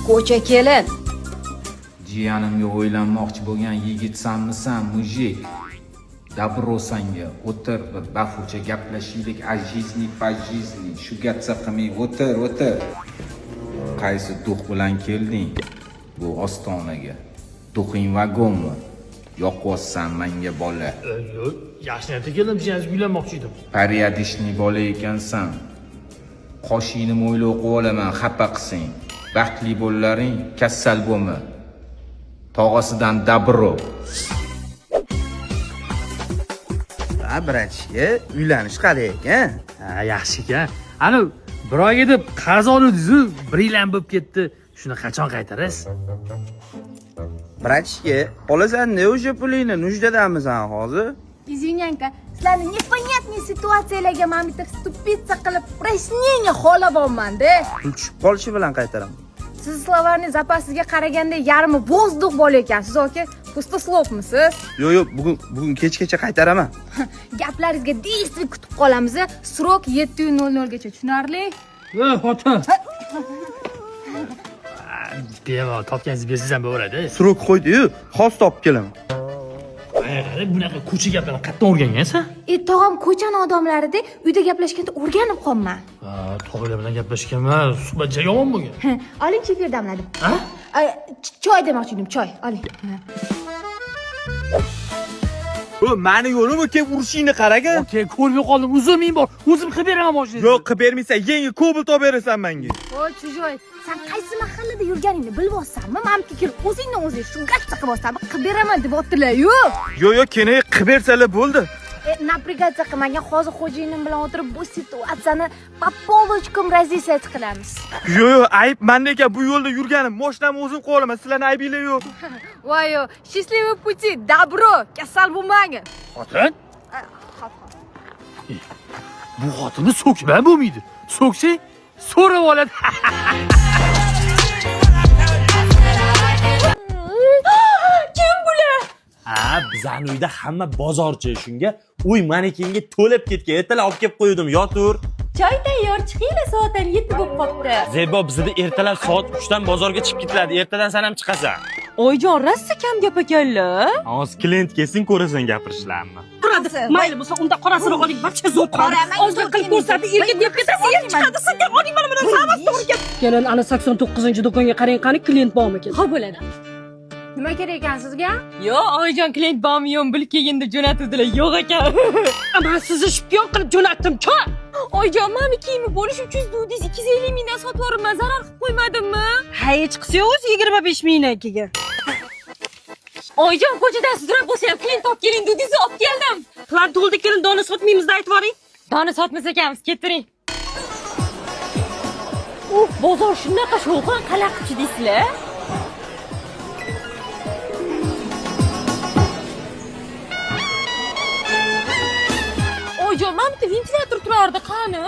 Ko'cha kelin. Jiyanimga o'ylanmoqchi bo'lgan yigitsanmisan, мужик? Добро sanga, o'tir, bir bafurja gaplashaylik, о жизни по жизни. Shu gatsa qilmay o'tir, o'tir. Qaysi дух bilan kelding bu ostonaga? Дух ing vagonmi? Yoqyapsan menga, bola. Yo'q, yaxshi niyatda keldim, jiyaningizga uylanmoqchi edim. Порядочный bola ekansan. Qoshingni mo'ylov qilib olaman, xafa qilsang. Baxtli bo'llaring, kasal bo'lma. Tog'asidan добро. Ha, братишка, uylanish qalay ekan? Ha, yaxshi ekan. Ani bir oyga deb qarz oluvdingiz-u, bir yil ham bo'lib ketdi. Shuni qachon qaytarasiz? Братишка, olasan-da o'sha pulingni, нужда damisan hozir? Извиняйка, sizlarni непонятный situatsiyalarga man bitta вступиться qilib прояснение xohlayapman-da. Pul tushib qolishi bilan qaytaraman. Siz словарный запас ingizga qaraganda yarmi воздух bor ekansiz, aka. Пустослов misiz? Yo'q, yo'q, bugun kechgacha qaytaraman. Gaplaringizga действие kutib qolamiz. Срок 7:00 gacha, tushunarli? Ey, xotin. Bemalol topganingizni bersangiz ham bo'laveradi. Срок qo'ydi-yu, hozir topib kelaman. Qara, bunaqa ko'cha gaplarni qayerdan o'rgangansan? E, tog'am ko'chani odamlarida uyda gaplashganda o'rganib qolman. Ha, tog'alar bilan gaplashganman, suhbat juda yomon bo'lgan. Oling, kefir damladim. Ha? Choy demoqchi edim, choy. Oling. Ha. Bu mani yo'limmi, kelib urishingni qaraga. Okey, ko'rmay qoldim. Uzr ming bor. O'zim qilib beraman mashinani. Yo'q, qilib bermaysan, yangi Cobalt olib berasan menga. O, чужой, sen qaysi mahallada yurganingni bilyapsanmi? Manimga kelib o'zingni o'zing shu gatsa qilyapsanmi? Qilib beraman deyaptilar-yu. Yo'q, yo'q, keyin qilib bersalar bo'ldi. E, напрягаться qilmagan, hozir xo'jayinim bilan o'tirib bu situatsiyani по полочкам разъяснять qilamiz. Yo'q, yo'q, ayb menda ekan, bu yo'lda yurganim. Mashinamni o'zim qo'yib olaman, sizlarni aybinglar yo'q. Voy, счастливый пути, добро, kasal bo'lmagin. Xotin? Hop, hop. Bu xotinni so'kib ham bo'lmaydi. So'ksang, so'rab oladi. Kim bular? Ha, bizani uyda hamma bozorchi, shunga uy manekenga to'lib ketgan. Ertalab olib kelib qo'ydim, yotur. Choy tayyor, chiqinglar, soat ham 7 bo'lib qolibdi. Zebo bizda ertalab soat 3 dan bozorga chiqib ketiladi. Ertadan san ham chiqasan. Oyijon, rosa kam gap ekanlar. Hozir klient kelsin, ko'rasan gapirishlarini. Turadi. Mayli bo'lsa, unda qorasini oling, barcha zo'r qora. Ozgina qilib ko'rsatdi, erga deb ketsa, er chiqadi, sizga oling mana buni, hammasi to'g'ri gap. Kelin, ana 89-do'konga qarang, qani klient bormikin? Xo'p bo'ladi. Nima kerak ekan sizga? Yo'q, oyijon, klient bormi yo'qmi bilib kelgin deb jo'natuvdilar. Yo'q ekan. Man sizni shpion qilib jo'natdim-ku. Oyijon, mana kiyimi bo'lish 300 dudingiz 250 mingdan sotib yuboribman, zarar qilib qo'ymadimmi? Ha, hech qilsa o'zi 25 mingdan keyin. Oyijon, ko'chadan sudrab bo'lsa ham klient olib keling dudingizni olib keldim. Plan to'ldi, kelin, dona sotmaymiz da aytib yuboring. Dona sotmas ekanmiz, ketiring. Uf, bozor shunaqa shovqin, qalaqchi deysizlar. Oyijon, mana bitta ventilyator turardi, qani?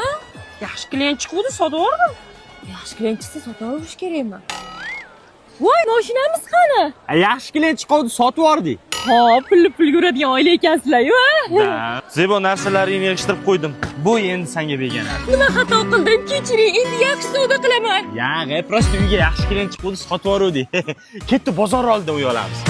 Yaxshi klient chiquvdi, sotib yubordim. Yaxshi klient chiqsa sotaverish kerakmi? Voy, mashinamiz qani? Yaxshi klient chiquvdi, sotib yubordik. Ha, pulli pulga uradigan oila ekansizlar-yu, a? Zebo, narsalaringni yig'ishtirib qo'ydim. Bu endi senga begona. Nima xato qildim? Kechiring, endi yaxshi savdo qilaman. Yag'i, просто uyga yaxshi klient chiquvdi, sotib yubordik. Ketdi, bozor oldida uy olamiz.